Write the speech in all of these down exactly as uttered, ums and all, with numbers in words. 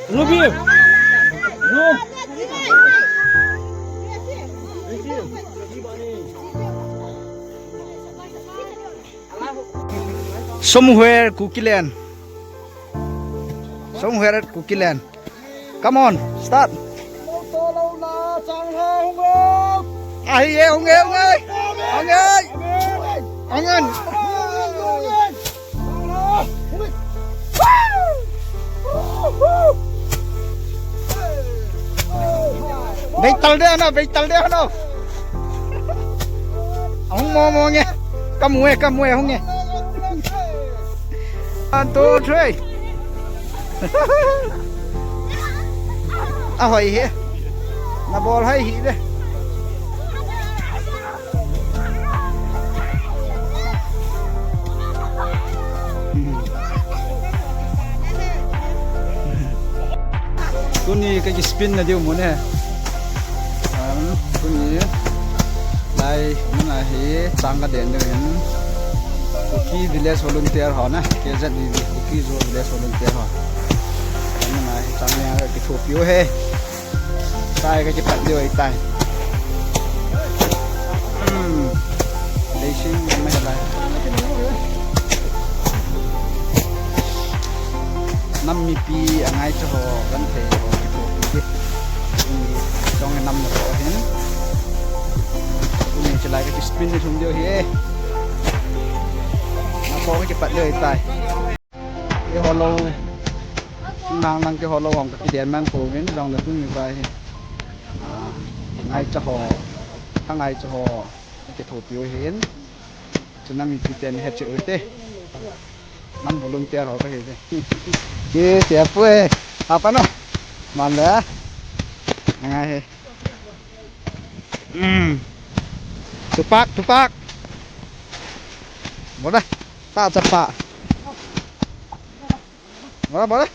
Ruby. Somewhere Kukiland. Somewhere at Kukiland. Come on, start. Ahi ye, hung e, hung e. Hung e. Hung e. Beital de ano, beital de ano. Hung mo mo nge. Kamu e, kamu e, hung e. One, two, three. Ahoi he. Nabol hoi hi de. Tuni ka ki spin na diu mun e. Um, tuni lai mun ahi chang ka den diu hin. Kuki Village Volunteer ho na, K Z V V, Kuki Zo Village Volunteer ho. Mun ahi chang ni a ki thupi u he. Sai ka kipat diu ahitai. Hmm. Leising mai lai. Nam mipi angaicha ho, genthei ho, kithopi di. Tuni chong nam na to hin. Tuni chilai ka ki spin ni thum diu hi. Na ko ka kipat diu ahitai. Kihou lou. Nang nang kihou lou hong ka kiden mang ko vin jong le tuni vai hi. Ah, ngaicha ho. Ka ngaicha ho. Kithopi u hin. Chu nam mipi ten he chu u te. Nam volunteer ho ka hi te. Ki sia pu e. Apa no? Man le. Ngai he. Hmm. Tupak, tupak. Bola. Ta chapa. Bola, bola.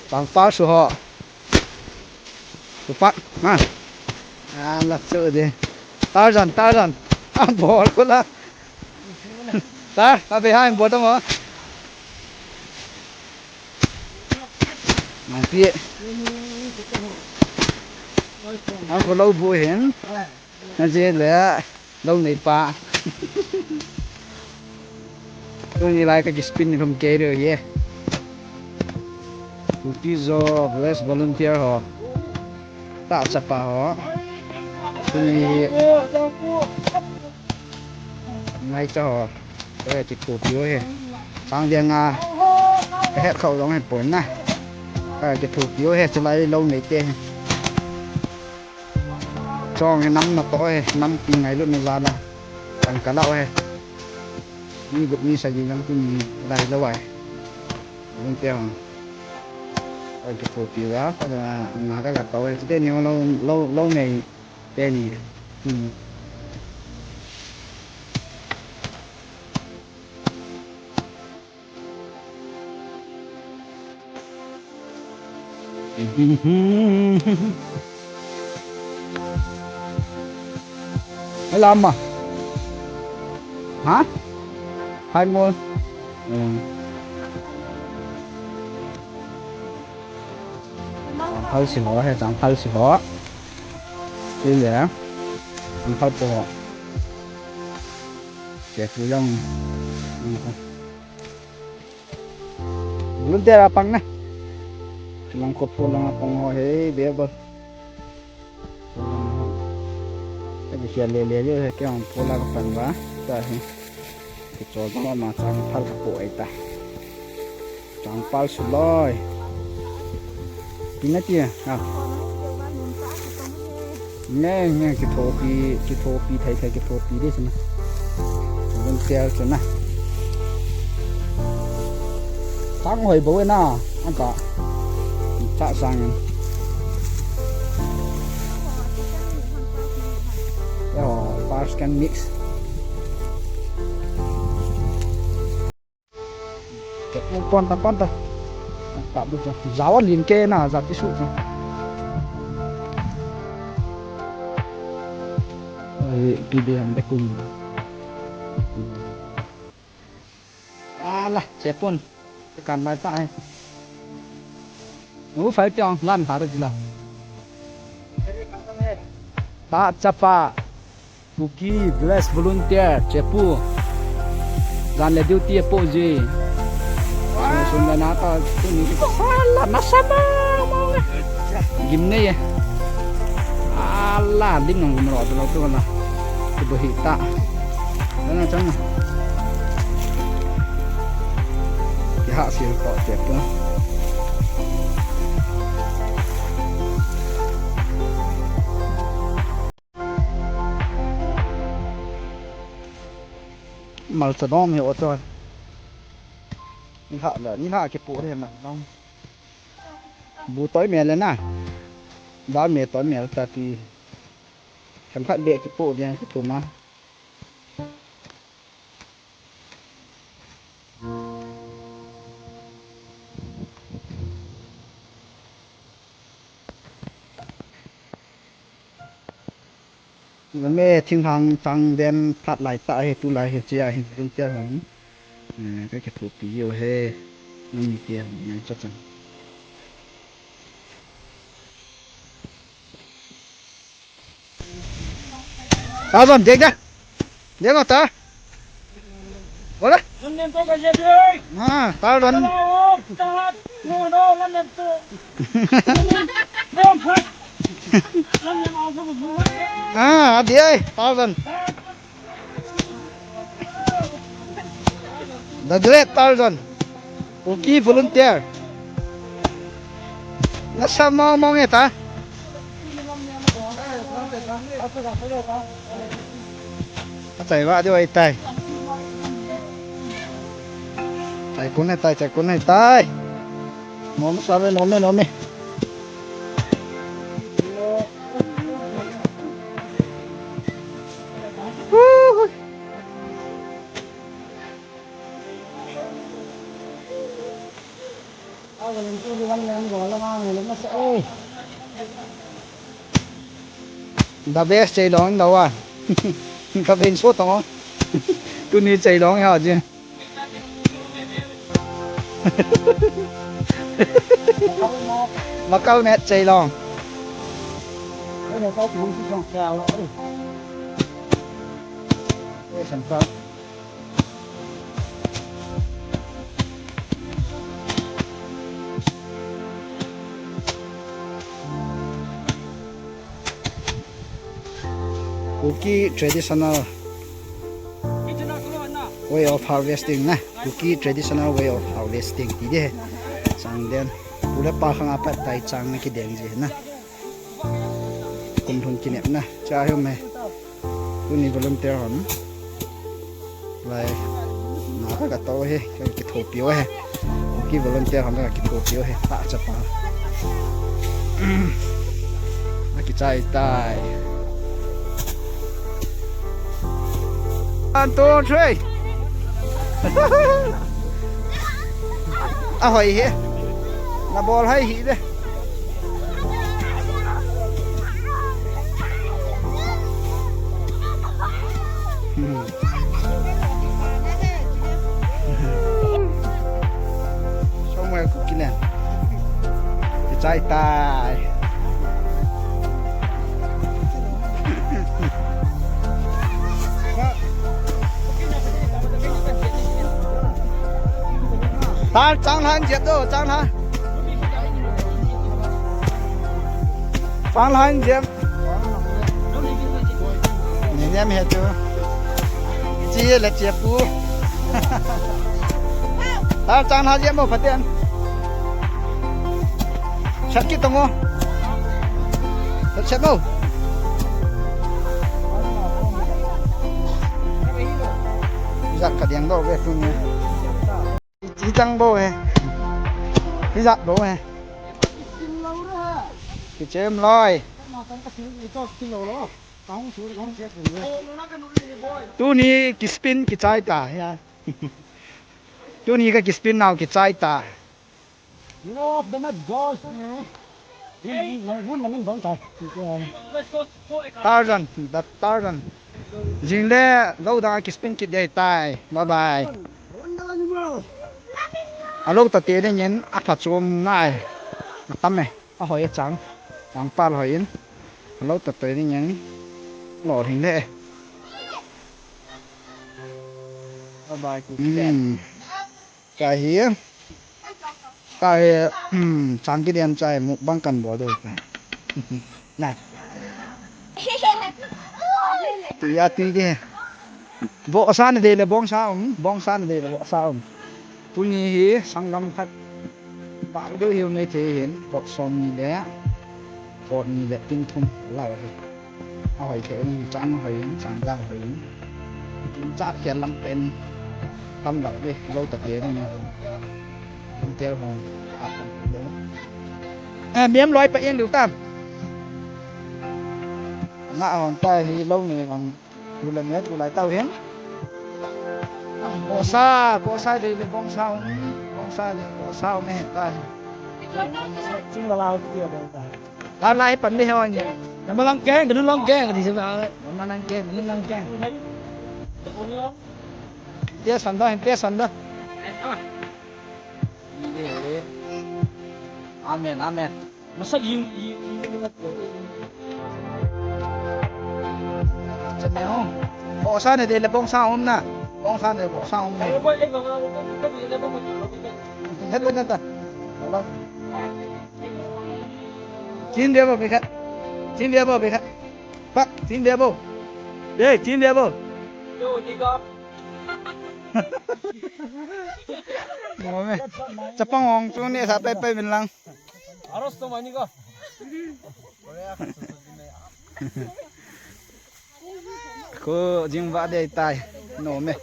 Tang pa su ho. Tupak. Ha. Ah, la su de. Tarzan, Tarzan. Ah, bol ko la. Ta, ta behind bol ta mo. Nang pi. Ang ko lou bu hin. Na je le lou nei pa. Tuni lai ka ki spin ni thum kei diu hi. Kuki Zo Village Volunteer ho. Ta chapa ho. Tuni ngaicha ho. Ka kithopi u hi. Chang dia nga. Ka het khou jong hi pon na. Ka kithopi u hi, chulai lou nei te hi. Chong hi nam na to hi, nampi ngailut na vala. Kan ka lau hi. Mi gup mi sagi jong tuni lai lou ai. Lung te hong. Ka kithopi u a, ka nga ka la to hi. Te ni lou, lou, lou nei. Te ni. Hmm. Hello, Amma. Ha? Hi, Mo. Hmm. Hal si ho, he, chang hal si ho. Ti le. Ang hal po ho. Ke pu jong. Volunteer a pang na. Lang ko pu lang a pang ho he, be bol. Ka bi sia le le le he, ke ang pu la ka pang ba. Ta he. Ke cho ba ma chang phal ka po ai ta. Chang pal su loi. Pi na ti a. Ha. Nge, nge, kithopi, kithopi, thei, thei, kithopi di sina. Volunteer sina. Tang hoi bo na, ang ka. Cha sang. Yo, first can mix. Pon ta, pon ta. Ka bu cha. Jaw lin ke na, ja ti su cha. Ai, pi de ham de kum. La, chepun. Kan mai ta ai. U fai tiang lam ta ji la. Ta chapa. Kuki Village Volunteer, chepu. Jan le duty apo ji. Sun le na ta tuni. Ala, nasa mama. Gim nei e. Ala, lim nang gim ro, lo tu la. Tu bo hi ta. Chang na, chang na. Kiha sil to, chepu. Malcha dom hi o chon. Ni ha la, ni ha kipu de na dom. Bu toi mel le na. Dal me toi mel ta ti. Khem khat be kipu de kipu ma. Name thinghang chang den phat lai ta he tu lai he chia hin tung chia hang. Eh, ka ke thu pi yo he. Ni ke ni cha chang. Thousand, dek da. Dek da ta. Wala? Ah, thousand. Ah, adi ai, thousand. The Great Tarzan. Kuki volunteer. Nasa mong mong e ta. Achai va diu ai tai. Chai kun e tai, chai kun e tai. Nom sa ve, nom e, nom e. Woo! The best cheilong in the world. Ka ben so tong. Tuni cheilong ha ji. Macau net cheilong. Kuki traditional way of harvesting na. Kuki traditional way of harvesting ti de. Chang den. Pu le pa khang a pat tai chang na kideng ji na. Kum thum kinep na. Cha hiu me. Tuni volunteer hon. Lai. Na ka ka to he, ka kithopi u he. Kuki volunteer hon ka kithopi u he. Ta chapa. Na kichai tai. One, two, three. Ahoi he. Na bol hai hi de. Somewhere cooking eh. Kichai tai. Tal chang han jep do, chang han. Chang han jep. Ni nem he tu. Chi le chi pu. Tal chang han jep mo phaten. Sat kit tong o. Sat mo. Ijat ka diang do ve tu ni. Ijang bo he. Ijat bo he. Kichem loi. Tuni kispin kichai ta ya. Tuni ka kispin nau kichai ta. Tarzan, the Tarzan. Jing le, lo da kispin kit dei tai. Bye bye. Alou ta te ding in, apha chom nai. Atam e. Ahoi achang. Ang pal hoi in. Alou ta te ding in. Lo hing le. Bye bye. Hmm. Ka hi. Ka hi. Hmm. Chang ki dian chai mukbang kan bol ding. Na. Tui a tui ding. Vohsa nadei le bongsa um, bongsa nadei le vohsa um. Tuni hi sanggam khat. Pah deu hiu nei thei hin, voh som ni le, voh ni le tin thum lau hi. Ahoi thei um, chang hoi um, chang lau hoi um. Tin cha khel lam pen. Tam lau le, lou ta ke ni. Tin tel hong. Eh, miam loi pa yen liu tam. Nga hon ta hi lou ni vang. Tulai me, tulai tau hin. Vohsa, vohsa dei le bongsa um, bongsa le, vohsa um e ta. Ching la lau ti ya bongsa. La lai pan le ho ni. Nama lang keng, kenu lang keng, di se ba. Nama lang keng, kenu lang keng. Te san da, te san da. Amen, amen. Masa yu, yu, yu, yu. Chane ho. Vohsa nadei le bongsa um na. Bongsa ne vohsa um ne. Hello nata. Chin dia bo bikha. Chin dia bo bikha. Pak, chin dia bo. Dei, chin dia bo. Ngome. Chapang ong chu ne sa pai pai min lang. Aros to mani ko. Ko jing va dei tai. Ngome.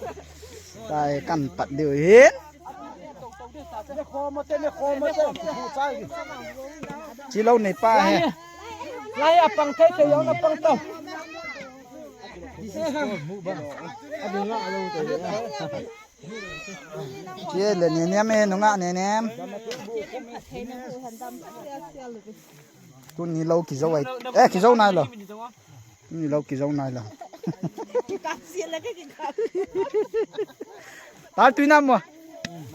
Tai kan pat diu hin. Chi lou nei pa he. Lai a pang thei thei jong na pang tau. Chi le ne nem e nunga ne nem. Tuni lou kijou ai. Eh, kijou nai lou. Tuni lou kijou nai lou. Tal tuina mo.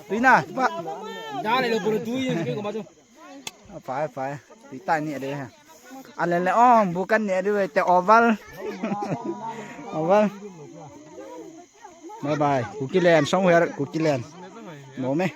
Tuina pa. Da le lo bulu tu yin ke ko ma tu. Pai pai. Tui tai ni de ha. Ale le ong bukan ni de te oval. Oval. Bye bye. Kukiland, somewhere Kukiland. Mo me.